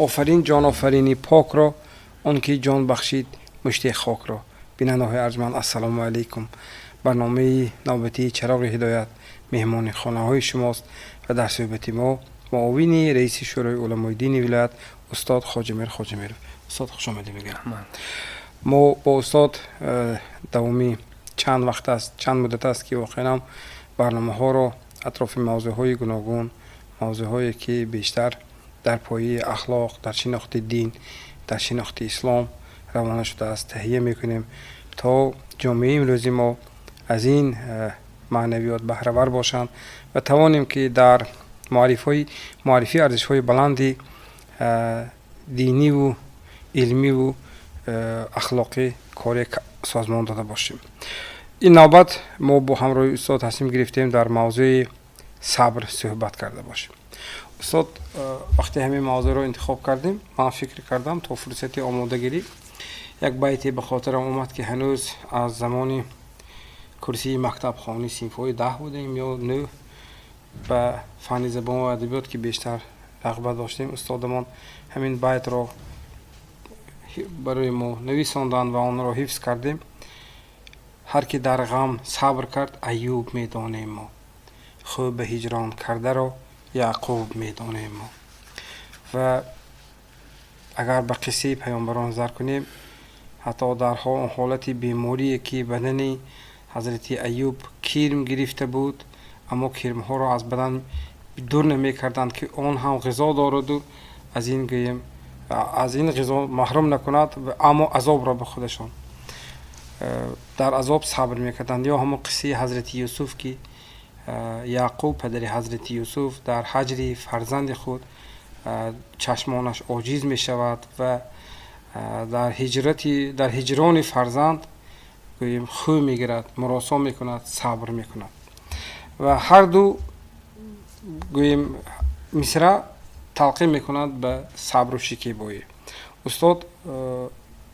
Офарин ҷонофарини покро, он ки ҷон бахшид мушти хокро. Бинандаҳои арҷманд, ассалому алайкум. Барномаи навбатии «Чароғи ҳидоят» меҳмони хонаҳои шумост ва дар суҳбати мо муовини раиси Шӯрои уламои дини вилоят, устод Хоҷамир Хоҷамиров. Устод, хушомадӣ мегӯям. Мо бо устод давоми чанд вақт аст, чанд муддат аст, ки воқеан барномаҳоро атрофи мавзӯъҳои гуногун, мавзӯъҳое ки бештар дар пояи ахлоқ, дар шинохти дин, дар шинохти ислом равона шудааст, таҳия мекунем, то ҷомеаи имрӯзи мо аз ин маънавиёт баҳравар бошанд ва тавонем, ки дар муаррифии арзишҳои баланди диниву илмиву ахлоқӣ коре созмон дода бошем. Ин навбат мо бо ҳамроҳи устод тасмим гирифтем, дар мавзӯи сабр суҳбат карда бошем. Устод, вақте ҳамин мавзӯъро интихоб кардем, ман фикр кардам, то фурсати омодагирӣ як байте ба хотирам омад, ки ҳанӯз аз замони курсии мактабхонӣ, синфҳои 10 будем ё 9, ба фанни забон ва адабиёт ки бештар рағбат доштем, устодамон ҳамин байтро барои мо нависонданд ва онро ҳифз кардем: «Ҳар ки дар ғам сабр кард, Аюб медонем мо, хӯ ба ҳиҷрон кардаро Яъқуб медонем мо». Ва агар ба қиссаи паёмбарон назар кунем, ҳатто дар он ҳолати беморие ки бадани ҳазрати Аюб кирм гирифта буд, аммо кирмҳоро аз бадан дур намекарданд, ки он ҳам ғизо дораду аз ин, гӯем, аз ин ғизо маҳрум накунад, аммо азобро ба худашон дар азоб сабр мекарданд. Ё ҳамон қиссаи ҳазрати Юсуф, ки Яъқуб, падари ҳазрати Юсуф, дар ҳаҷри фарзанди худ чашмонаш оҷиз мешавад ва дар ҳиҷрати, дар ҳиҷрони фарзанд, гӯем, хӯ мегирад, муросо мекунад, сабр мекунад. Ва ҳарду, гӯем, мисра талқин мекунад ба сабру шикебоӣ. Устод,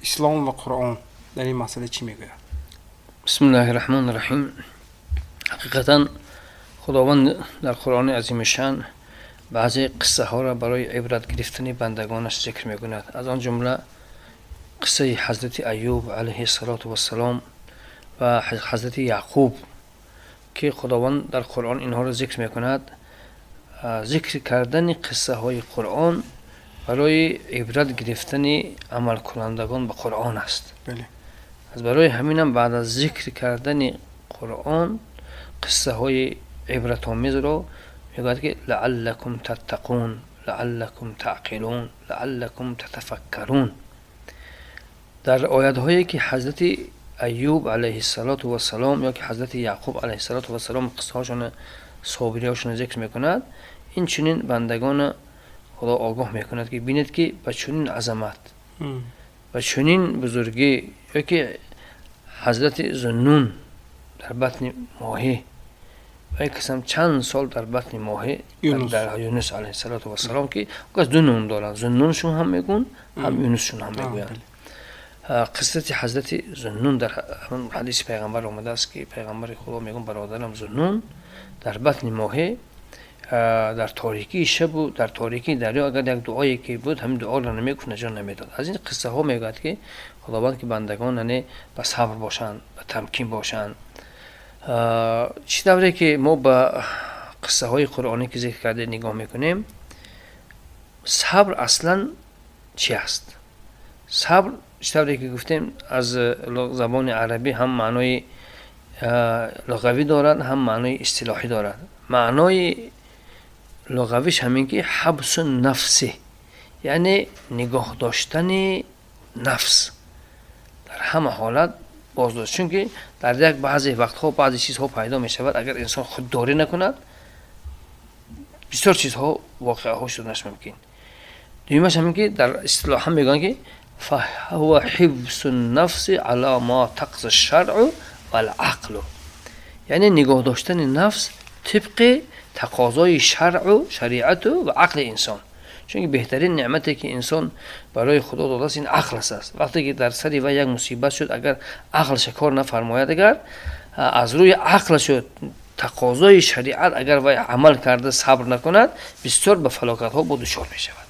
ислом ва Қуръон дар ин масъала чӣ мегӯяд? Бисмиллаҳи раҳмони раҳим. Ҳақиқатан, Худованд дар Қуръони азимушшаън баъзе қиссаҳоро барои ибрат гирифтани бандагонаш зикр мекунад. Аз он ҷумла қиссаи ҳазрати Аюб алайҳи салоту вассалом ва ҳазрати Яъқуб, ки Худованд дар Қуръон инҳоро зикр мекунад. Зикр кардани қиссаҳои Қуръон барои ибрат гирифтани амалкунандагон ба Қуръон аст. Аз барои ҳаминам баъд аз зикр кардани Қуръон қиссаҳои ибратомезро мегӯяд, ки лааллакум таттақун, лааллакум таъқилун, лааллакум татафаккарун. Дар оятҳое ки ҳазрати Аюб алайҳиссалоту вассалом ё ки ҳазрати Яъқуб алайҳиссалоту вассалом қиссаҳошона, собириҳошона зикр мекунад, инчунин бандагона Худо огоҳ мекунад, ки бинед, ки ба чунин азамат, ба чунин бузургӣ, ё ки ҳазрати Зуннун дар батни моҳӣ ва як касам чанд сол дар батни моҳӣ, дар Юнус алайҳиссалоту вассалом, ки газ ду ном доранд, Зуннуншун ҳам мегӯн, ҳам Юнусшун ҳам мегӯянд. Қиссати ҳазрати Зуннун дар ҳадиси пайғамбар омадааст, ки пайғамбари Худо мегӯн: «Бародарам Зуннун дар батни моҳӣ, дар торикии шабу дар торикии дарё, агар як дуое ки буд, ҳамин дуоро намегуфт, наҷот намедод». Аз ин қиссаҳо мегӯяд, ки Худованд, ки бандагон яъне ба сабр бошанд, ба тамкин бошанд. Чӣ тавре ки мо ба қиссаҳои қуръонӣ, ки зикр карде, нигоҳ мекунем, сабр аслан чи аст? Сабр, чӣ тавре ки гуфтем, аз забони арабӣ ҳам маънои луғавӣ дорад, ҳам маънои истилоҳӣ дорад. Маънои луғавиш ҳамин ки ҳабсу нафси, яъне нигоҳ доштани нафс дар ҳама ҳолат, боздошт. Чунки дар як баъзе вақтҳо баъзе чизҳо пайдо мешавад, агар инсон худдорӣ накунад, бисёр чизҳо, воқеаҳо шуданаш мумкин. Дуюмаш ҳамин ки дар истилоҳан мегӯянд, ки фаҳува ҳифзу нафси ала ма тақтази шаръу вал-ақлу, яъне нигоҳ доштани нафс тибқи тақозои шаръу шариату ва ақли инсон. Чунки беҳтарин неъмате ки инсон барои Худо додааст, ин ақл аст. Вақте ки дар сари вай як мусибат шуд, агар ақлша кор нафармояд, агар аз рӯи ақлашо, тақозои шариат агар вай амал карда сабр накунад, бисёр ба фалокатҳо бо дучор мешавад.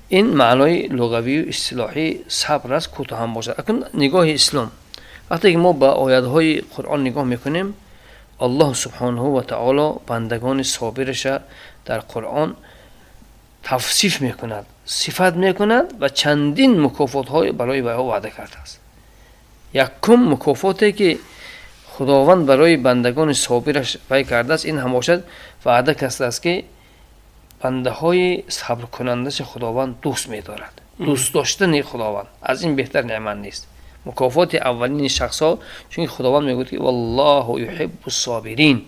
Ин маънои луғавию истилоҳии сабр аст, кӯтоҳ ҳам бошад. Акнун нигоҳи ислом, вақте ки мо ба оятҳои Қуръон нигоҳ мекунем, Аллоҳ субҳонаҳу ва таоло бандагони собираша дар Қуръон тавсиф мекунад, сифат мекунад ва чандин мукофотҳое барои вайҳо ваъда кардааст. Якум мукофоте, ки Худованд барои бандагони собираш вай кардааст, ин ҳам бошад, ваъда кардааст, ки бандаҳои сабркунандаша Худованд дӯст медорад. Дӯст доштани Худованд, аз ин беҳтар неъмат нест. Мукофоти аввалини шахсҳо, чунки Худованд мегӯяд, ки валлоҳу юҳиббу собирин,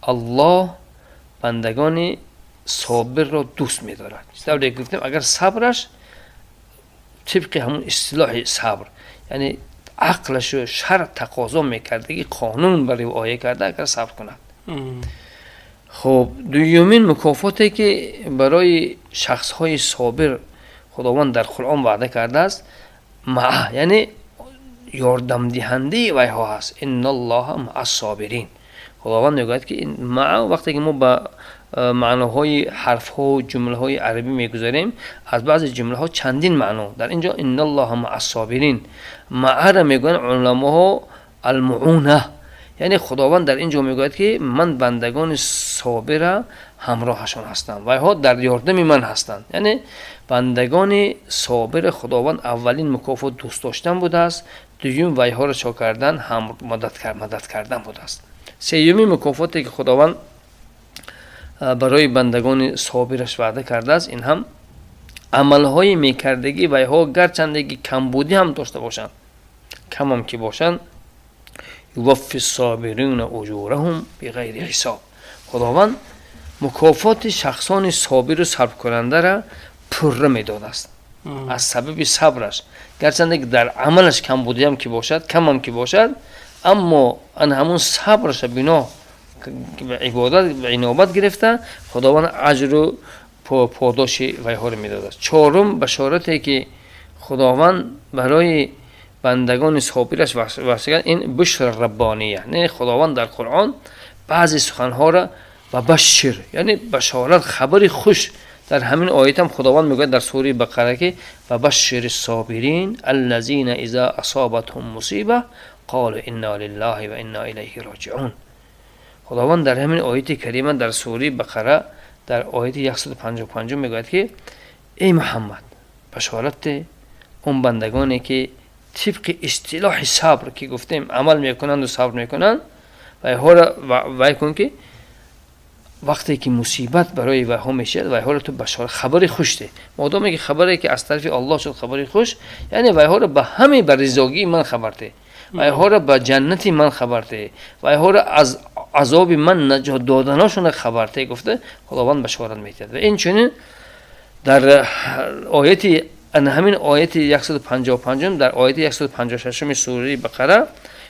Аллоҳ бандагони собирро дӯст медорад. Тавре гуфтем, агар сабраш тибқи ҳамун истилоҳи сабр, яъне ақлашу шаръ тақозо мекардаги, қонун ба риоя карда, агар сабр кунад. Хуб, дуюмин мукофоте, ки барои шахсҳои собир Худованд дар Қуръон ваъда кардааст, маа, яъне ёрдамдиҳандаи вайҳо ҳаст. Инналлоҳа маа собирин. Худованд мегӯяд, ки маа, вақте ки мо ба маъноҳои ҳарфҳо, ҷумлаҳои арабӣ мегузарем, аз баъзе ҷумлаҳо чандин маъно. Дар ин ҷо инналлоҳа маа собирин, маара мегӯянд уламоҳо алмууна, яъне Худованд дар ин ҷо мегӯяд, ки ман бандагони собира ҳамроҳашон ҳастам, вайҳо дар ёрдами ман ҳастанд. Яъне бандагони собира Худованд аввалин мукофот дӯст доштан будааст, дуюм вайҳоро чо кардан, ҳам мадад кардан будааст. Сеюмин мукофоте, ки Худованд барои бандагони собираш ваъда кардааст, ин ҳам амалҳои мекардагӣ вайҳо, гарчанде ки камбудӣ ҳам дошта бошанд, камам ки бошанд, юваффи собирина уҷураҳум биғайри ҳисоб, Худованд мукофоти шахсони собиру сабркунандара пурра медодааст аз сабаби сабраш. Гарчанде ки дар амалаш камбудиам ки бошад, камам ки бошад, аммо ан ҳамун сабраша бино ибодат ба инобат гирифта, Худованд аҷру подоши вайҳоро медодааст. Чорум башорате, ки Худованд барои бандагони собираш ваъда, ин бушра раббония, яъне Худованд дар Қуръон баъзе суханҳоро ба башшир, яъне башорат, хабари хуш. Дар ҳамин оятам Худованд мегӯяд дар сураи Бақара, ки ва башшири собирин аллазина иза асобатҳум мусиба қолу инна лиллаҳи ва инна илайҳи роҷиун. Худованд дар ҳамин ояти карима дар сураи Бақара дар ояти 155 мегӯяд, ки эй Муҳаммад, башорат де он бандагоне, ки тибқи истилоҳи сабр, ки гуфтем, амал мекунанду сабр мекунанд, вайҳоро вай кун, ки вақте ки мусибат барои вайҳо мешавад, вайҳоро ту башорат, хабари хуш де. Модоме ки хабаре, ки аз тарафи Аллоҳ шуд, хабари хуш, яъне вайҳоро ба ҳаме ба ризогии ман хабар де, вайҳоро ба ҷаннати ман хабар де, вайҳоро аз азоби ман наҷот доданошона хабар де, гуфта Худованд башорат медиҳад. Ва инчунин дар ояти, ҳамин ояти 155, дар ояти 156 сураи Бақара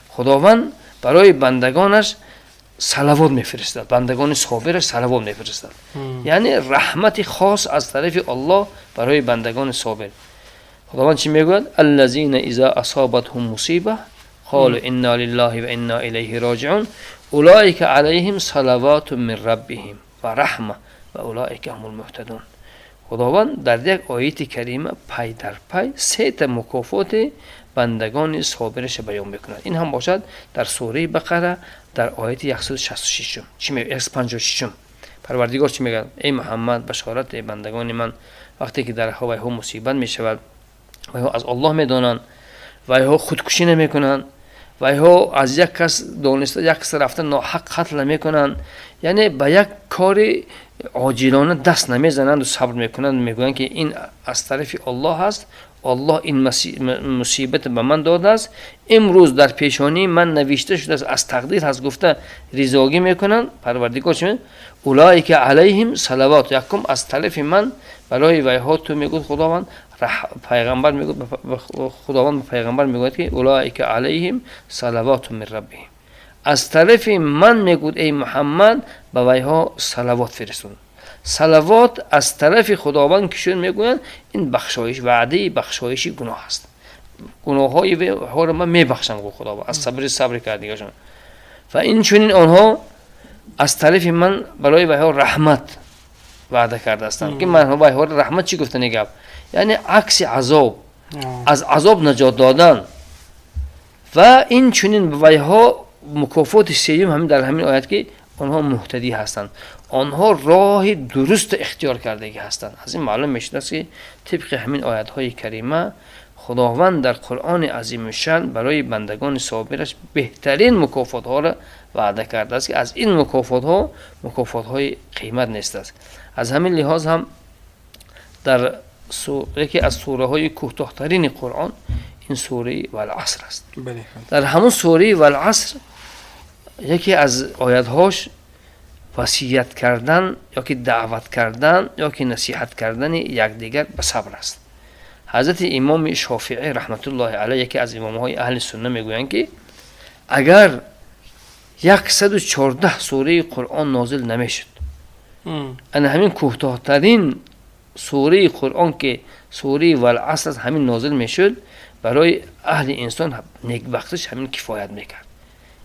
Худованд барои бандагонаш салавот мефиристад, бандагони собираш салавот мефиристад, яъне раҳмати хос аз тарафи Аллоҳ барои бандагони собир. Худованд чӣ мегӯяд? Аллазина иза асобатҳум мусиба қолу инна лиллаҳи ва инна илайҳи роҷиун улоика алайҳим салавату мин раббиҳим ва раҳма ва улоика ҳумул муҳтадун. Худованд дар як ояти карима пай дар пай сета мукофоти бандагони собираша баён мекунад. Ин ҳам бошад дар сураи Бақара дар ояти 166, 156. Парвардигор чӣ мегӯяд? Эй Муҳаммад, башорат эй бандагони ман, вақте ки дар вайҳо мусибат мешавад, вайҳо аз Аллоҳ медонанд, вайҳо худкушӣ намекунанд, вайҳо аз як кас дониста як кас рафта ноҳақ қатл намекунанд, яъне ба як кори оҷилона даст намезананду сабр мекунанд, мегӯянд, ки ин аз тарафи Аллоҳ аст, Аллоҳ ин мусибат ба ман додааст, имрӯз дар пешонии ман навишта шудааст, аз тақдир ҳаст, гуфта ризогӣ мекунанд. Парвардигор чи? Улоика алайҳим салавот, якум аз тарафи ман барои вайҳо ту мегӯд, Худованд пайғамбар мегӯд, Худованд ба пайғамбар мегӯяд, ки улоика алайҳим салавоту мин раббиҳим, аз тарафи ман мегӯд, эй Муҳаммад, ба вайҳо салавот фиристон. Салавот аз тарафи Худованд ки шуд, мегӯянд, ин бахшоиш, ваъдаи бахшоиши гуноҳ аст. Гуноҳҳои вайҳоро ман мебахшам, гӯ Худованд, аз сабри кардигашон. Ва инчунин онҳо аз тарафи ман барои вайҳо раҳмат. Ваъда кардаастанд, ки ман вайҳоро раҳмат. Чӣ гуфтани гап? Яъне акси азоб, аз азоб наҷот додан. Ва ин чунин вайҳо мукофоти сеюм ҳамин дар ҳамин оят, ки онҳо муҳтадӣ ҳастанд, онҳо роҳи дуруст ихтиёр кардагӣ ҳастанд. Аз ин маълум мешудааст, ки тибқи ҳамин оятҳои карима Худованд дар Қуръони азимушшан барои бандагони собираш беҳтарин мукофотҳоро ваъда кардааст, ки аз ин мукофотҳо мукофотҳои қимат нест аст. Аз ҳамин лиҳоз ҳам дар яке аз сураҳои кӯтоҳтарини Қуръон ин сураи Валаср аст. Дар ҳамун сураи Валаср яке аз оятҳош васият кардан ёки даъват кардан ёки насиҳат кардани якдигар ба сабр аст. Ҳазрати имоми Шофиӣ раҳматуллоҳи алайҳ, яке аз имомҳои аҳли сунна, мегӯянд, ки агар 114 сураи Қуръон нозил намешуд, ана ҳамин кӯтоҳтарин сураи Қуръон, ки сураи Валаср аст, ҳамин нозил мешуд, барои аҳли инсон некбахтиш ҳамин кифоят мекард.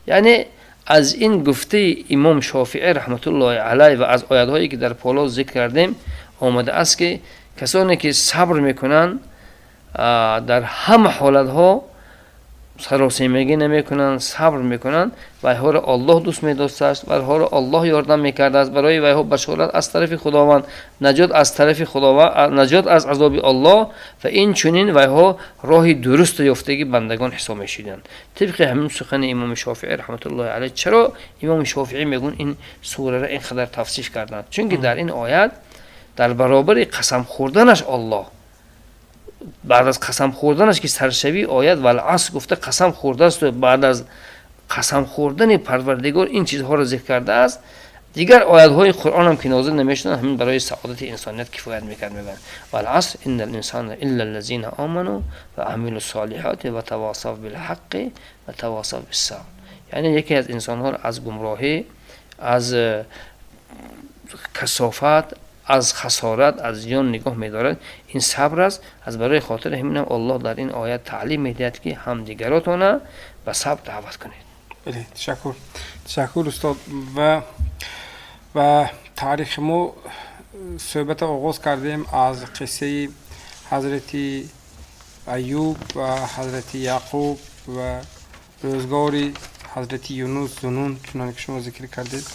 Яъне аз ин гуфтаи имом Шофиӣ раҳматуллоҳи алайҳ ва аз оятҳое, ки дар боло зикр кардем, омадааст, ки касоне ки сабр мекунанд, дар ҳама ҳолатҳо саросемагӣ намекунанд, сабр мекунанд, вайҳоро Аллоҳ дӯст медоштааст, вайҳоро Аллоҳ ёрдам мекардааст, барои вайҳо башорат аз тарафи Худованд, наҷот аз тарафи Худованд, наҷот аз азоби Аллоҳ ва ин чунин вайҳо роҳи дуруст ёфтагӣ бандагон ҳисоб мешуданд, тибқи ҳамин сухани имоми Шофиӣ раҳматуллоҳи алайҳ. Чаро имоми Шофиӣ мегӯн ин сураро ин қадар тавсиф карданд? Чунки дар ин оят дар баробари қасам хӯрданаш Аллоҳ, баъд аз қасам хӯрданаш, ки саршавии оят Валаср гуфта қасам хӯрдаасту баъд аз қасам хӯрдани Парвардигор ин чизҳоро зикр кардааст, дигар оятҳои Қуръонам ки нозил намешуданд, ҳамин барои саодати инсоният кифоят мекард. Мегӯянд: والعصر إن الإنسان إلا الذين آمنوا وعملوا الصالحات وتواصوا بالحق وتواصوا بالصبر. Яъне яке аз инсонҳоро аз гумроҳӣ, аз касофат, аз хасорат, аз зиён нигоҳ медорад, ин сабр аст. Аз барои хотири ҳаминам Аллоҳ дар ин оят таълим медиҳад, ки ҳамдигаротона ба сабр даъват кунед. Бале, ташаккур, ташаккур, устод. Ва таърихи мо суҳбата оғоз кардем аз қиссаи ҳазрати Аюб ва ҳазрати Яъқуб ва рӯзгори ҳазрати Юнус, Зунун, чуноне ки шумо зикр кардед.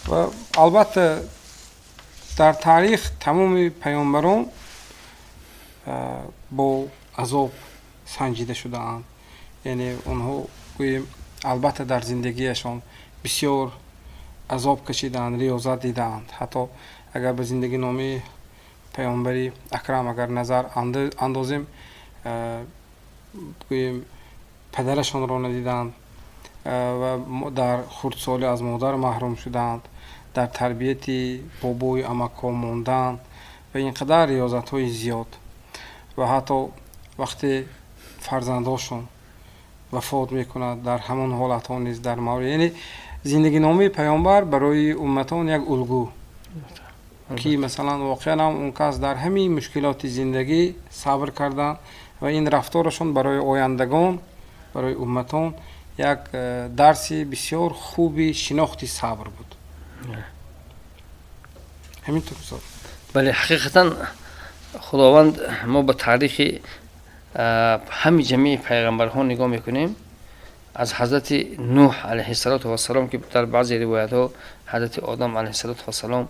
Ва албатта дар таърих тамоми паёмбарон бо азоб санҷида шудаанд. Яъне онҳо, гӯем, албатта дар зиндагиашон бисёр азоб кашидаанд, риёзат дидаанд. Ҳатто агар ба зиндагиномаи паёмбари акрам агар назар андозем, гӯем, падарашонро надиданд ва дар хурдсолӣ аз модар маҳрум шуданд, дар тарбияти бобою амакҳо монданд ва ин қадар риёзатҳои зиёд. Ва ҳатто вақте фарзандошон вафот мекунад, дар ҳамон ҳолатҳо низ дар маврид, яъне зиндагиномаи паёмбар барои умматон як улгӯ, ки масалан воқеан ҳам он кас дар ҳамин мушкилоти зиндагӣ сабр карданд ва ин рафторашон барои ояндагон, барои умматон як дарси бисёр хуби шинохти сабр буд. Ҳамин тур, устод. Бале, ҳақиқатан Худованд, мо ба таърихи ҳами ҷамеи пайғамбарҳо нигоҳ мекунем, аз ҳазрати Нӯҳ алайҳиссалоту вассалом, ки дар баъзе ривоятҳо ҳазрати Одам алайҳиссалоту вассалом,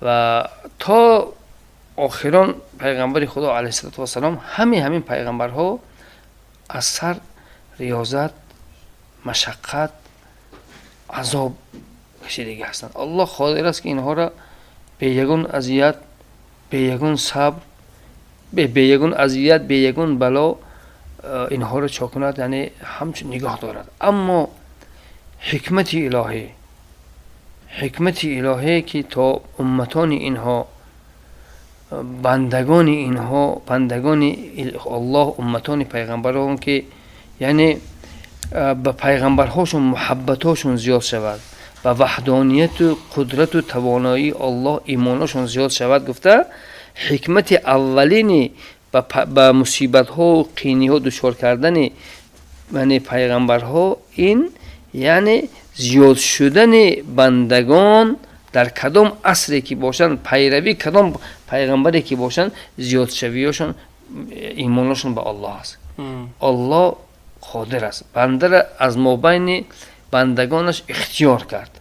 ва то охирон пайғамбари Худо алайҳиссалоту вассалом, ҳами ҳамин пайғамбарҳо аз сар риёзат, машаққат, азоб кашидагӣ ҳастанд. Аллоҳ қодир аст, ки инҳоро бе ягон азият, бе ягон сабр, бе ягон азият, бе ягон бало инҳоро чо кунад, яъне ҳамчун нигоҳ дорад. Аммо ҳикмати илоҳӣ, ҳикмати илоҳие, ки то умматони инҳо, бандагони инҳо, бандагони Аллоҳ, умматони пайғамбарон, ки яъне ба пайғамбарҳошон муҳаббатҳошон зиёд шавад, ба ваҳдонияту қудрату тавоноии Аллоҳ имоношон зиёд шавад, гуфта, ҳикмати аввалини ба мусибатҳоу қийниҳо дучор кардани, яъне пайғамбарҳо, ин яъне зиёд шудани бандагон. Дар кадом асре ки бошанд, пайравӣ кадом пайғамбаре ки бошанд, зиёдшавиёшон имонашон ба Аллоҳ аст. Аллоҳ қодир аст, бандара аз мобайни бандагонаш ихтиёр кард,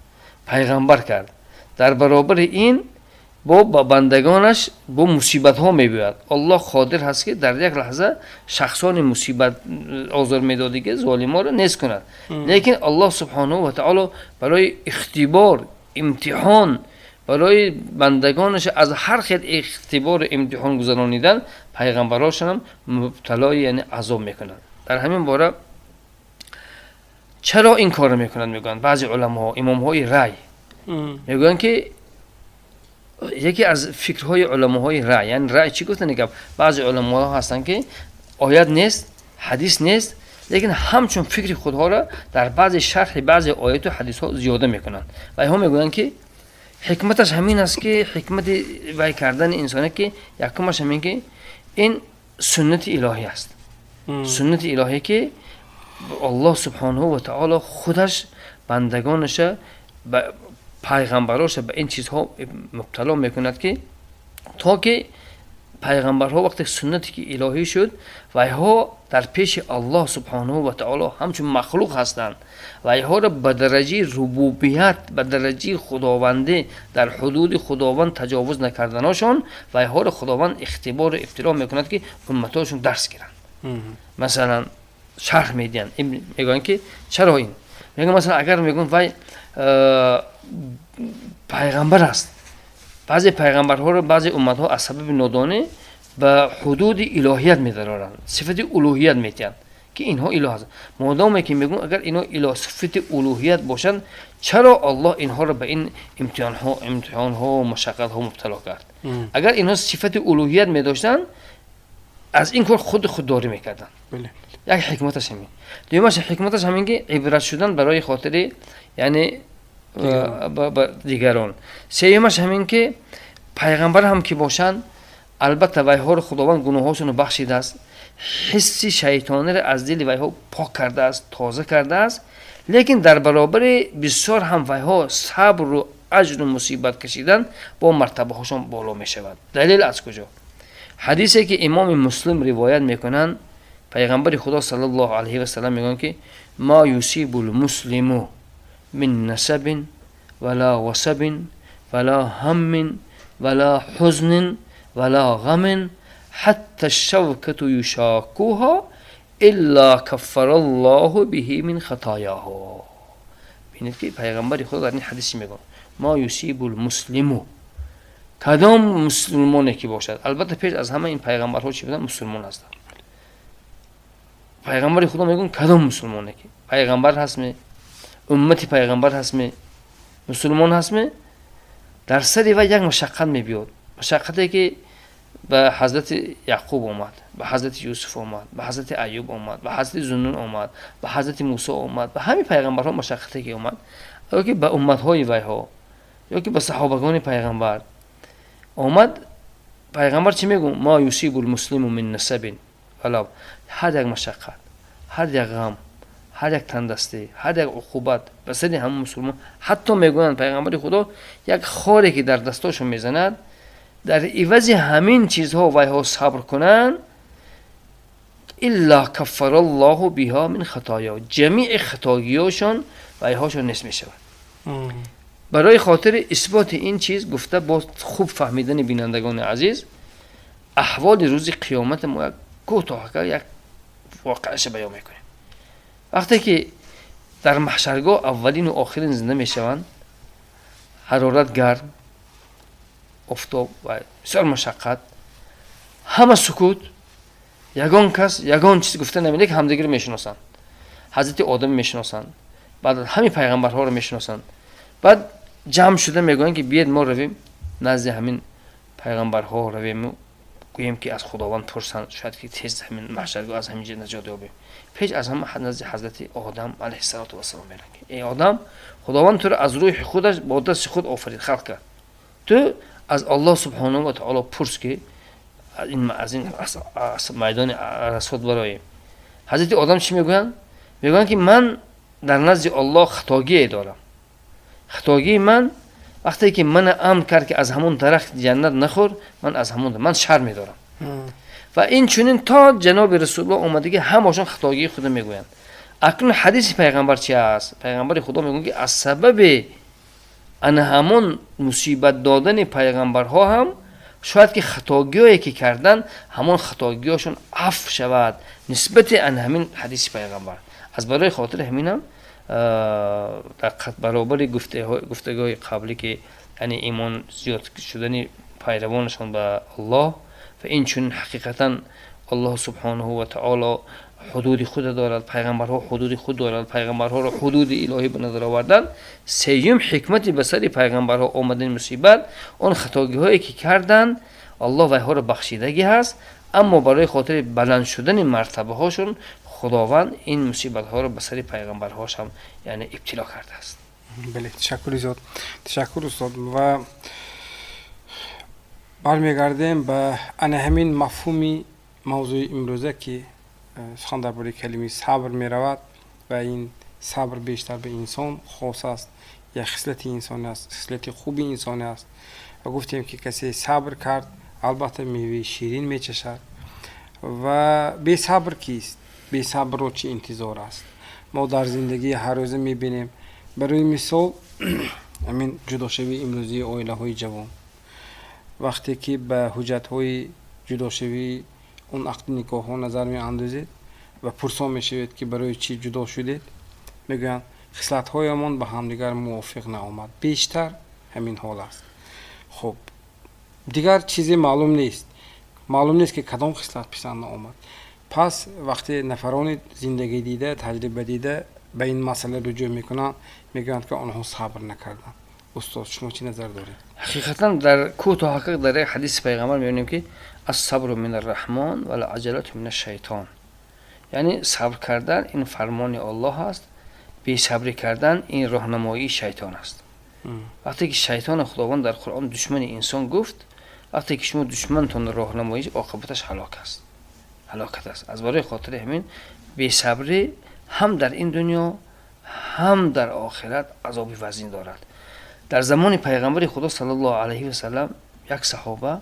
пайғамбар кард. Дар баробари ин бо ба бандагонаш бо мусибатҳо мебиёяд. Аллоҳ қодир ҳаст, ки дар як лаҳза шахсони мусибат озор медодиги золиморо нест кунад, лекин Аллоҳ субҳонаҳу ва таоло барои ихтибор, имтиҳон, барои бандагонаш аз ҳар хел ихтибору имтиҳон гузаронидан пайғамбарошонам мубталои, яъне азоб мекунад. Дар ҳамин бора чаро ин корро мекунад, мегӯянд баъзе уламоҳо, имомҳои рай мегӯянд, ки яке аз фикрҳои уламоҳои рай, яъне рай чӣ гуфтани гап, баъзе уламоҳо ҳастанд, ки оят нест, ҳадис нест, лекин ҳамчун фикри худҳоро дар баъзе шарҳи баъзе ояту ҳадисҳо зиёда мекунанд. Ва инҳо мегӯянд, ки ҳикматаш ҳамин аст, ки ҳикмати вай кардани инсоне, ки якумаш ҳамин, ки ин суннати илоҳӣ аст, суннати илоҳӣ, ки Аллоҳ субҳонаҳу ва таоло худаш бандагонаша, пайғамбароша ба ин чизҳо мубтало мекунад, ки то ки пайғамбарҳо вақте суннате ки илоҳӣ шуд, вайҳо дар пеши Аллоҳ субҳонаҳу ва таоло ҳамчун махлуқ ҳастанд. Вайҳоро ба дараҷаи рубубият, ба дараҷаи худовандӣ, дар ҳудуди худованд таҷовуз накарданошон вайҳоро худованд ихтибору ибтило мекунад, ки умматҳошон дарс гиранд. Масалан, шарҳ медиҳанд, мегӯянд, ки чаро ин мегӯянд. Масалан, агар мегӯянд, вай пайғамбар аст, баъзе пайғамбарҳоро баъзе умматҳо аз сабаби нодонӣ ба ҳудуди илоҳият медароранд, сифати улӯҳият метиҳанд, ки инҳо илоҳ ҳастанд. Модоме ки мегӯям, агар инҳо илоҳ, сифати улӯҳият бошанд, чаро Аллоҳ инҳоро ба ин имтиҳонҳо, машаққатҳо мубтало кард? Агар инҳо сифати улӯҳият медоштанд, аз ин кор худ худдорӣ мекарданд. Як ҳикматаш ҳамин. Дуюмаш ҳикматаш ҳамин, ки ибрат шудан барои хотири, яъне, дигарон. Сеюмаш ҳамин, ки пайғамбар ҳам ки бошанд, албатта вайҳоро худованд гуноҳҳошонро бахшидааст, ҳисси шайтониро аз дили вайҳо пок кардааст, тоза кардааст, лекин дар баробари бисёр ҳам вайҳо сабру аҷру мусибат кашидан, бо мартабаҳошон боло мешавад. Далел аз куҷо? Ҳадисе ки имоми Муслим ривоят мекунанд, пайғамбари Худо саллаллоҳу алайҳи васалам мегӯянд, ки ма юсибу лмуслиму мин насабин вала васабин вала ҳаммин вала ҳузнин вала ғамин ҳатта шавкату юшокуҳа илла каффараллоҳу биҳи мин хатояҳу. Бинед, ки пайғамбари Худо дар ин ҳадиси мегӯяд: ма юсибу лмуслиму, кадом мусулмоне ки бошад. Албатта, пеш аз ҳама ин пайғамбарҳо чӣ буданд? Мусулмон ҳастанд. Пайғамбари Худо мегӯянд, кадом мусулмоне ки пайғамбар ҳастме, уммати пайғамбар ҳастме, мусулмон ҳастме, дар сари вай як машаққат мебиёд, машаққате ки ба ҳазрати Яъқуб омад, ба ҳазрати Юсуф омад, ба ҳазрати Аюб омад, ба ҳазрати Зуннун омад, ба ҳазрати Мусо омад, ба ҳамин пайғамбарҳо машаққате ки омад, ё ки ба умматҳои вайҳо, ё ки ба саҳобагони пайғамбар омад. Пайғамбар чӣ мегӯ? Ма юсибу лмуслиму мин насабин вала, ҳар як машаққат, ҳар як ғам, ҳар як тандастӣ, ҳар як уқубат ба сари ҳамон мусулмон, ҳатто мегӯянд пайғамбари Худо, як хоре ки дар дастошон мезанад, дар ивази ҳамин чизҳо вайҳо сабр кунанд, илла каффараллоҳу биҳо мин хатоё, ҷамиъи хатогиёшон вайҳошон нест мешавад. Барои хотири исботи ин чиз гуфта, боз хуб фаҳмидани бинандагони азиз, аҳволи рӯзи қиёмата мо як кӯтоҳ як воқеаша баён мекунем. Вақте ки дар маҳшаргоҳ аввалину охирин зинда мешаванд, ҳарорат гарм, офтоб ва бисёр машаққат, ҳама сукут, ягон кас ягон чиз гуфта намедиҳад, ки ҳамдигарро мешиносанд. Ҳазрати Одам мешиносанд, баъд ҳамин пайғамбарҳоро мешиносанд. Баъд ҷамъ шуда мегӯянд, ки биед, мо равем назди ҳамин пайғамбарҳо, равему гӯем, ки аз Худованд пурсанд, шояд ки тез ҳамин маҳшаргоҳ аз ҳамин ҷо наҷот ёбем. Пеш аз ҳама назди ҳазрати Одам алайҳиссалоту вассалом меранд, ки эй Одам, Худованд туро аз рӯҳи худаш бо дасти худ офарид, халқ кард, ту аз Аллоҳ субҳонаҳу ва таоло пурс, ки аз ин майдони арасот бароем. Ҳазрати Одам чӣ мегӯянд? Мегӯянд, ки ман дар назди Аллоҳ хатогие дорам, хатогии ман Вақте ки мана амр кард, ки аз ҳамон дарахт ҷаннат нахӯр, ман аз ҳамон ман шар медорам. Ва инчунин то ҷаноби Расулуллоҳ омадагӣ, ҳамашон хатогии худро мегӯянд. Акнун ҳадиси пайғамбар чи аст? Пайғамбари Худо мегӯяд, ки аз сабаби ана ҳамон мусибат додани пайғамбарҳо ҳам шояд ки хатогиҳое ки кардан, ҳамон хатогиҳошон афв шавад нисбати ана ҳамин ҳадиси пайғамбар. Аз барои хотири ҳаминам дар баробари гуфтагоҳи қаблӣ, ки яъне имон зиёд шудани пайравонашон ба Аллоҳ ва инчунин ҳақиқатан Аллоҳ субҳонаҳу ва таоло ҳудуди худа дорад, пайғамбарҳо ҳудуди худ дорад, пайғамбарҳоро ҳудуди илоҳӣ ба назар овардан, сеюм ҳикмати ба сари пайғамбарҳо омадани мусибат, он хатогиҳое ки карданд, Аллоҳ вайҳоро бахшидагӣ ҳаст, аммо барои хотири баланд шудани мартабаҳошон Худованд ин мусибатҳоро ба сари пайғамбарҳош ҳам яъне ибтило кардааст. Бале, ташаккури зиёд, ташаккур, устод. Ва бармегардем ба ана ҳамин мафҳуми мавзӯи имрӯза, ки сухан дар бораи калимаи сабр меравад ва ин сабр бештар ба инсон хос аст, як хислати инсонӣ аст, хислати хуби инсонӣ аст. Ва гуфтем, ки касе сабр кард, албатта меваи ширин мечашад. Ва бесабр кист? Бесабрро чӣ интизор аст? Мо дар зиндагии ҳаррӯза мебинем, барои мисол, ҳамин ҷудошавии имрӯзии оилаҳои ҷавон. Вақте ки ба ҳуҷҷатҳои ҷудошавии он ақди никоҳҳо назар меандозед ва пурсон мешавед, ки барои чӣ ҷудо шудед, мегӯянд, хислатҳоямон ба ҳамдигар мувофиқ наомад. Бештар ҳамин ҳол аст. Хуб, дигар чизе маълум нест, маълум нест, ки кадом хислат писанд наомад. Пас вақте нафарони зиндагӣ дида, таҷриба дида ба ин масъала руҷӯъ мекунанд, мегӯянд, ки онҳо сабр накарданд. Устод, шумо чӣ назар доред? Ҳақиқатан, дар кӯтоҳ ҳақиқ дар як ҳадиси пайғамбар мебинем, ки الصبر من الرحمن والعجلة من الشيطان, яъне сабр кардан ин фармони Аллоҳ аст, бесабрӣ кардан ин роҳнамоии шайтон аст. Вақте ки шайтона Худованд дар Қуръон душмани инсон гуфт, вақте ки шумо душмантонро роҳнамоӣ, оқибаташ ҳалок аст, ҳалокат аст. Аз барои хотири ҳамин бесабрӣ ҳам дар ин дунё, ҳам дар охират азоби вазнин дорад. Дар замони пайғамбари Худо саллаллоҳу алайҳи васалам як саҳоба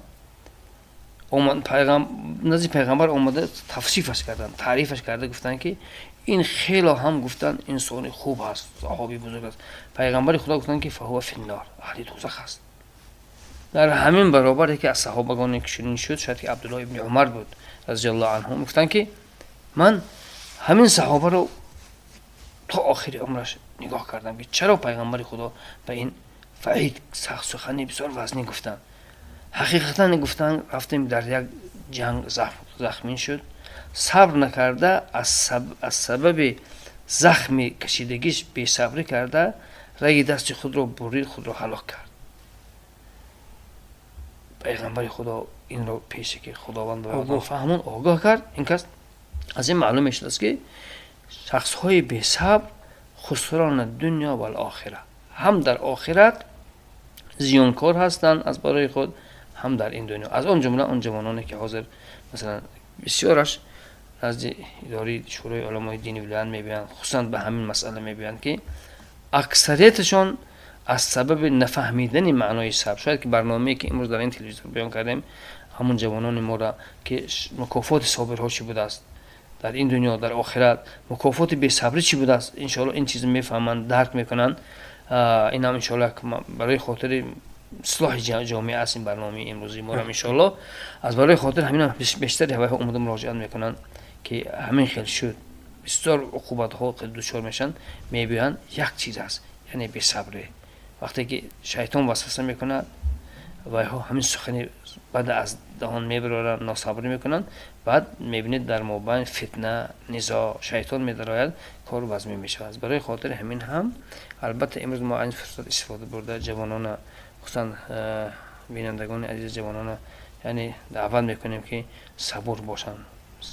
назди пайғамбар омада, тавсифаш карданд, таърифаш карда гуфтанд, ки ин хело ҳам, гуфтанд, инсони хуб аст, саҳоби бузург аст. Пайғамбари Худо гуфтанд, ки فهو في النار, аҳли дӯзах аст. Дар ҳамин баробар яке аз саҳобагоне ки чунин шуд, шояд ки Абдуллоҳ ибни Умар буд разиаллоҳу анҳу, гуфтанд, ки ман ҳамин саҳобаро то охири умраш нигоҳ кардам, ки чаро пайғамбари Худо ба ин ваъид, сахт сухани бисёр вазнин гуфтанд. Ҳақиқатан, гуфтанд, рафтем, дар як ҷанг захмин шуд, сабр накарда, аз сабаби захми кашидагиш бесабрӣ карда, раги дасти худро бурид, худро ҳалок кард. Пайғамбари Худо инро пеше ки Худованд ба фаҳмон огоҳ кард ин кас. Аз ин маълум мешудааст, ки шахсҳои бесабр خسران الدنيا والآخرة, ҳам дар охират зиёнкор ҳастанд аз барои худ, ҳам дар ин дунё. Аз он ҷумла он ҷавононе, ки ҳозир, масалан, бисёраш назди идораи Шӯрои уламои дини вилоят мебиёянд, хусусан ба ҳамин масъала мебиёянд, ки аксарияташон аз сабаби нафаҳмидани маънои сабр. Шояд ки барномае, ки имрӯз дар ин телевизион баён кардем, ҳамун ҷавонони моро, ки мукофоти собирҳо чӣ будааст дар ин дунё, дар охират мукофоти бесабрӣ чӣ будааст, иншоалло ин чиз мефаҳманд, дарк мекунанд. Инам иншоалло барои хотири ислоҳи ҷомеа аст ин барномаи имрӯзи морам иншоалло. Аз барои хотир ҳаминам бештари ҳавайҳо омада муроҷиат мекунанд, ки ҳамин хел шуд, бисёр уқубатҳо дучор мешаванд, мебиёянд. Як чиз аст, яъне бесабрӣ. Вақте ки шайтон васваса мекунад, вайҳо ҳамин сухани баъд аз даҳон мебароранд, носабрӣ мекунанд. Баъд мебинед, дар мобайн фитна, низоъ, шайтон медарояд, кор вазмин мешавад. Барои хотири ҳамин ҳам, албатта, имрӯз мо аз ин фурсат истифода бурда, ҷавонона, хусусан бинандагони азиз, ҷавонона, яъне даъват мекунем, ки сабур бошанд,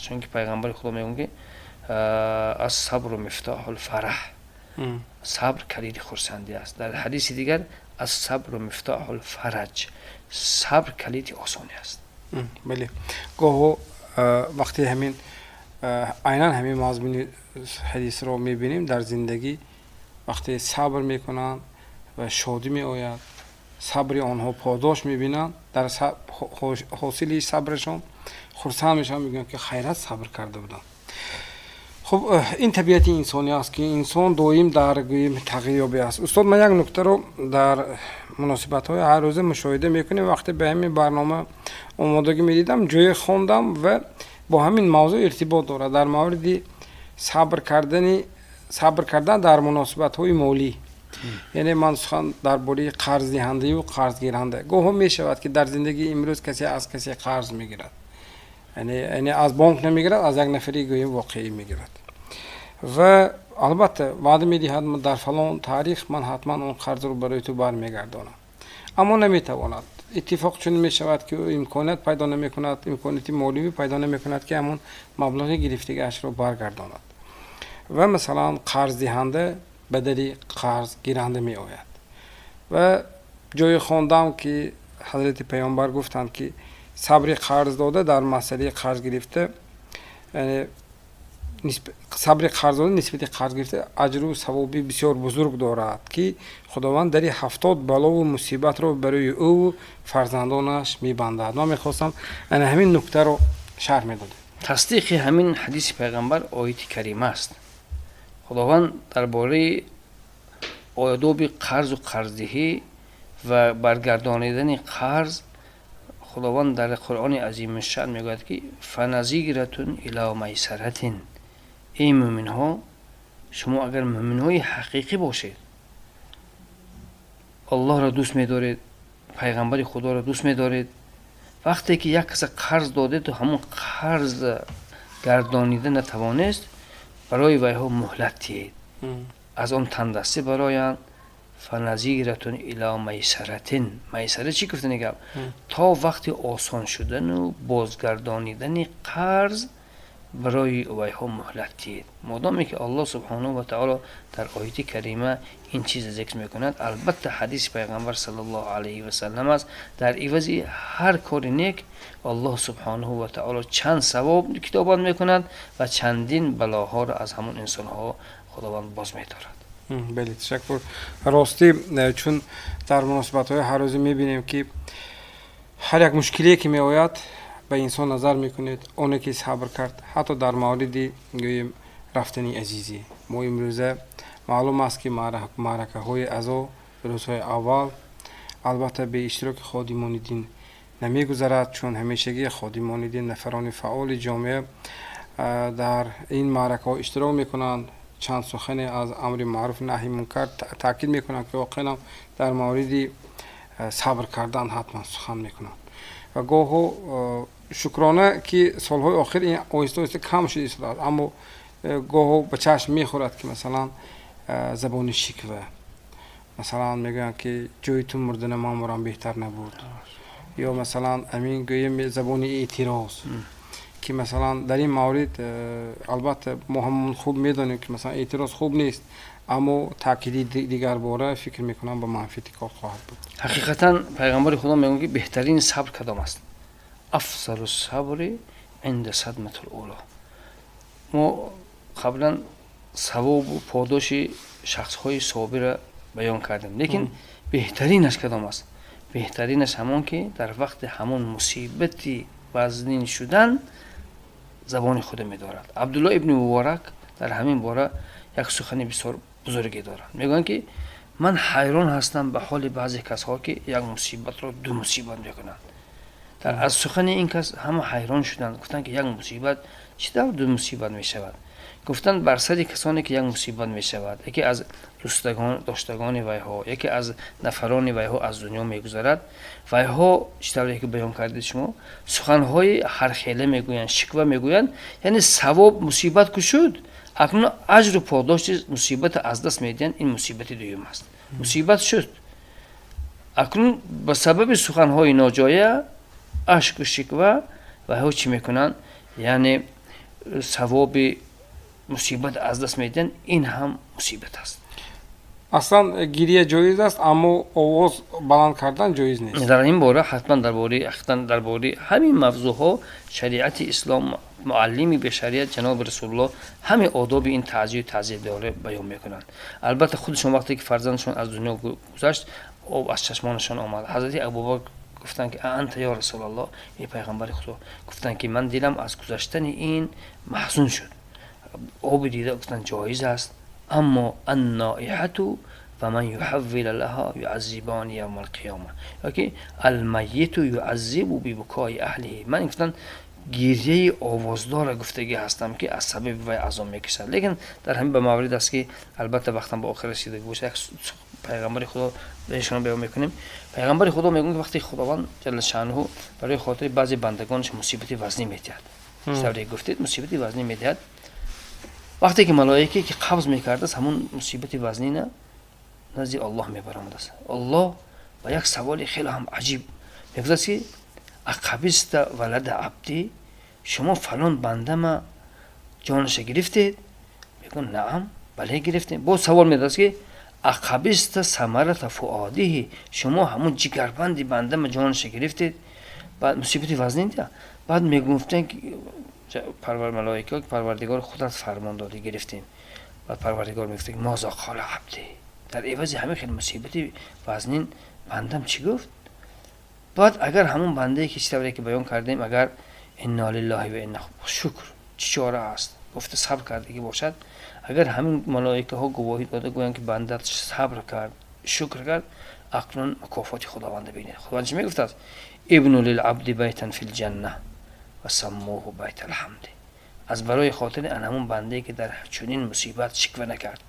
чунки пайғамбари Худо мегӯяд, ки الصبر مفتاح الفرح, сабр калиди хурсандӣ аст. Дар ҳадиси дигар: الصبر مفتاح الفرج, сабр калиди осонӣ аст. Бале, гоҳо вақте ҳамин айнан ҳамин мазмуни ҳадисро мебинем дар зиндагӣ, вақте сабр мекунанд ва шодӣ меояд. сабри онҳо подош мебинанд, дар ҳосили сабрашон хурсанд мешаванд, мегӯянд ки хайрат сабр карда будам. Хуб, ин табиати инсонӣ аст, ки инсон доим дар гӯем тағйирёбӣ аст. Устод, ман як нуктаро дар муносибатҳои ҳаррӯза мушоҳида мекунем. Вақте ба ҳамин барнома омодагӣ медидам, ҷое хондам ва бо ҳамин мавзӯъ иртибот дорад, дар мавриди сабр кардан дар муносибатҳои молӣ. Яъне ман сухан дар бораи қарздиҳандаю қарзгиранда. Гоҳо мешавад, ки дар зиндагии имрӯз касе аз касе қарз мегирад, яъне аз бонк намегирад, аз як нафари гӯем воқеӣ мегирад ва албатта ваъда медиҳад: дар фалон таърих ман ҳатман он қарзро барои ту бармегардонам. Аммо наметавонад. Иттифоқ чунин мешавад, ки ӯ имконият пайдо намекунад, имконияти моливӣ пайдо намекунад, ки ҳамон маблағи гирифтагиашро баргардонад. Ва масалан қарздиҳанда ба дари қарзгиранда меояд. Ва ҷое хондам, ки ҳазрати паёмбар гуфтанд, ки сабри қарздода дар масъалаи қарз гирифта, яъне сабри қарздода нисбати қарз гирифта аҷру савоби бисёр бузург дорад, ки Худованд дари 70 балову мусибатро барои ӯ фарзандонаш мебандад. Ман мехостам ана ҳамин нуктаро шарҳ медодем. Тасдиқи ҳамин ҳадиси пайғамбар ояти карима аст. Худованд дар бораи одоби қарзу қарздиҳӣ ва баргардонидани қарз, Худованд дар Қуръони азимушшаън мегӯяд, ки فنظرة إلى ميسرة. Эй мӯминҳо, шумо агар мӯминҳои ҳақиқӣ бошед, Аллоҳро дӯст медоред, пайғамбари Худоро дӯст медоред, вақте ки як каса қарз додеду ҳамон қарз гардонида натавонист, барои вайҳо муҳлат диҳед, аз он тандастӣ бароянд. فنظرة إلى ميسرة. Майсара чӣ гуфтани гап? То вақти осон шудану бозгардонидани қарз барои вайҳо муҳлат диҳед. Модоме ки Аллоҳ субҳонаҳу ва таоло дар ояти карима ин чиза зикр мекунад, албатта ҳадиси пайғамбар саллаллоҳу алайҳи васаллам аст. Дар ивази ҳар кори нек Аллоҳ субҳонаҳу ва таоло чанд савоб китобат мекунад ва чандин балоҳоро аз ҳамон инсонҳо Худованд боз медорад. Бале, ташаккур. Ростӣ, чун дар муносибатҳои ҳаррӯзӣ мебинем, ки ҳар як мушкилие ки меояд, ба инсон назар мекунед, оне ки сабр кард, ҳатто дар мавриди гӯем рафтани азизӣ. Мо имрӯза маълум аст, ки маъракаҳои азо рӯзҳои аввал албатта бе иштироки ходимони дин намегузарад, чун ҳамешагӣ ходимони дин, нафарони фаъоли ҷомеа дар ин маъракаҳо иштирок мекунанд, чанд сухане аз амри маъруф, наҳи мункар таъкид мекунанд, ки воқеан дар мавриди сабр кардан ҳатман сухан мекунанд. Ва гоҳо, шукрона, ки солҳои охир ин оҳиста оҳиста кам шуда истодааст, аммо гоҳо ба чашм мехӯрад, ки масалан забони шиква, масалан мегӯянд, ки ҷои ту мурдана ман мурам беҳтар набуд, ё масалан амин гӯем забони эътироз, ки масалан дар ин маврид албатта мо ҳамон хуб медонем, ки масалан эътироз хуб нест, аммо таъкиди дигарбора фикр мекунам ба манфиати кор хоҳад буд. Ҳақиқатан, пайғамбари Худо мегӯяд, ки беҳтарин сабр кадом аст? أفضل الصبر عند الصدمة الأولى. Мо қаблан савобу подоши шахсҳои собира баён кардем, лекин беҳтаринаш кадом аст? Беҳтаринаш ҳамон ки дар вақти ҳамон мусибати вазнин шудан забони худо медорад. Абдулло ибни Муборак дар ҳамин бора як сухани бисёр бузурге дорад. Мегӯянд, ки ман ҳайрон ҳастам ба ҳоли баъзе касҳо, ки як мусибатро ду мусибат мекунанд. Дар аз сухани ин кас ҳама ҳайрон шуданд, гуфтанд, ки як мусибат чӣ тавр ду мусибат мешавад? Гуфтанд, бар сари касоне ки як мусибат мешавад, яке аз дӯстагон доштагони вайҳо, яке аз нафарони вайҳо аз дунё мегузарад, вайҳо чӣ тавре ки баён кардед шумо, суханҳои ҳархела мегӯянд, шиква мегӯянд. Яъне савоб мусибат ку шуд, акнун аҷру подошти мусибата аз даст медиҳанд. Ин мусибати дуюм аст. Мусибат шуд, акнун ба сабаби суханҳои ноҷоя, ашку шиква вайҳо чӣ мекунанд? Яъне савоби мусибат аз даст медиҳанд. Ин ҳам мусибат аст. Аслан гирия ҷоиз аст, аммо овоз баланд кардан ҷоиз нест. Дар ин бора ҳатман дар бораи ҳақиқатан дар бораи ҳамин мавзӯъҳо шариати ислом, муаллими башарият ҷаноби Расулуллоҳ ҳамин одоби ин таъзию таъзиядорӣ баён мекунанд. Албатта, худашон вақте ки фарзандашон аз дунё гузашт. Об аз чашмонашон омад. Ҳазрати Абубакр гуфтанд, ки анта ё Расулаллоҳ, эй пайғамбари Худо? Гуфтанд, ки ман дилам аз гузаштани ин маҳзун шуд. Оби дида, гуфтанд, ҷоиз аст, аммо анноиҳату ва ман юҳаввила лаҳа юаззибони явма алқиёма, ёки алмайиту юаззибу бибукои аҳлиҳи. Ман, гуфтанд, гирьяи овоздора гуфтагӣ ҳастам, ки аз сабаби вай азоб мекашад. Лекин дар ҳамин ба маврид аст, ки албатта вақтам ба охир расида бошад, як пайғамбари Худо бешон баён мекунем. Пайғамбари Худо мегӯяд, ки вақте Худованд ҷалла шаънуҳу барои хотири баъзе бандагонаш мусибати вазнӣ медиҳад, тавре гуфтед, мусибати вазнӣ медиҳад, вақте ки малоике, ки қабз мекардааст, ҳамун мусибати вазнина назди Аллоҳ мебаромадааст, Аллоҳ ба як саволи хеле ҳам аҷиб мегӯяд, ки ақабизта валада абдӣ, шумо фалон бандама ҷонаша гирифтед? Мегӯяд: наам, бале, гирифтем. Боз савол медодааст, ки ақабизта самарата фуодиҳи, шумо ҳамун ҷигарбанди бандама ҷонаша гирифтед? Баъд мусибати вазнин. Баъд мегуфтем, парвар малоика: Парвардигор, худат фармон додӣ, гирифтем. Баъд Парвардигор мегуфт: мозо қола абдӣ, дар ивази ҳамин хел мусибати вазнин бандам чӣ гуфт? Баъд агар ҳамун бандае, ки чӣ тавре ки баён кардем, агар инна лиллаҳи ва инна, шукр, чӣ чора аст, гуфта сабр кардагӣ бошад, агар ҳамин малоикаҳо гувоҳӣ дода гӯянд, ки банда сабр кард, шукр кард, акнун мукофоти Худованда бинед. Худованд чӣ мегуфтааст? Ибну лилабди байтан фил ҷанна ва саммуҳу байт алҳамди. Аз барои хотири ан ҳамун бандае, ки дар чунин мусибат шиква накард,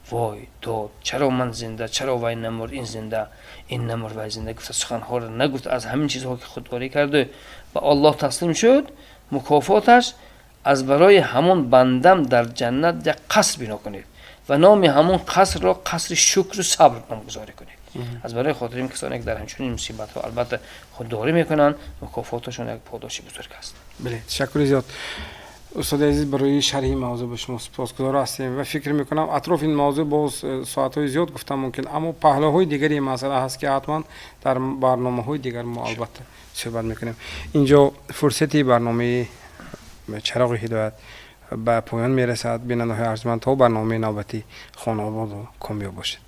вой дод, чаро ман зинда, чаро вай намурд, ин зинда, ин намурд, вай зинда, гуфта суханҳоро нагуфт, аз ҳамин чизҳо ки худдорӣ карду ба Аллоҳ таслим шуд, мукофоташ аз барои ҳамон бандам дар ҷаннат як қаср бино кунед ва номи ҳамон қасрро қасри шукру сабр номгузорӣ кунед. Аз барои хотири ин касоне, ки дар ҳамчунин мусибатҳо албатта худдорӣ мекунанд, мукофоташон як подоши бузург аст. Бале, ташаккури зиёд, устоди азиз, барои шарҳи мавзӯъ ба шумо сипосгузор ҳастем ва фикр мекунам, атрофи ин мавзӯъ боз соатҳои зиёд гуфтан мумкин, аммо паҳлӯҳои дигари ин масъала ҳаст, ки ҳатман дар барномаҳои дигар мо албатта суҳбат мекунем. Инҷо фурсати барномаи Чароғи ҳидоят ба поён мерасад. Бинандаҳои арҷманд, то барномаи навбатӣ хонаободу комёб бошед.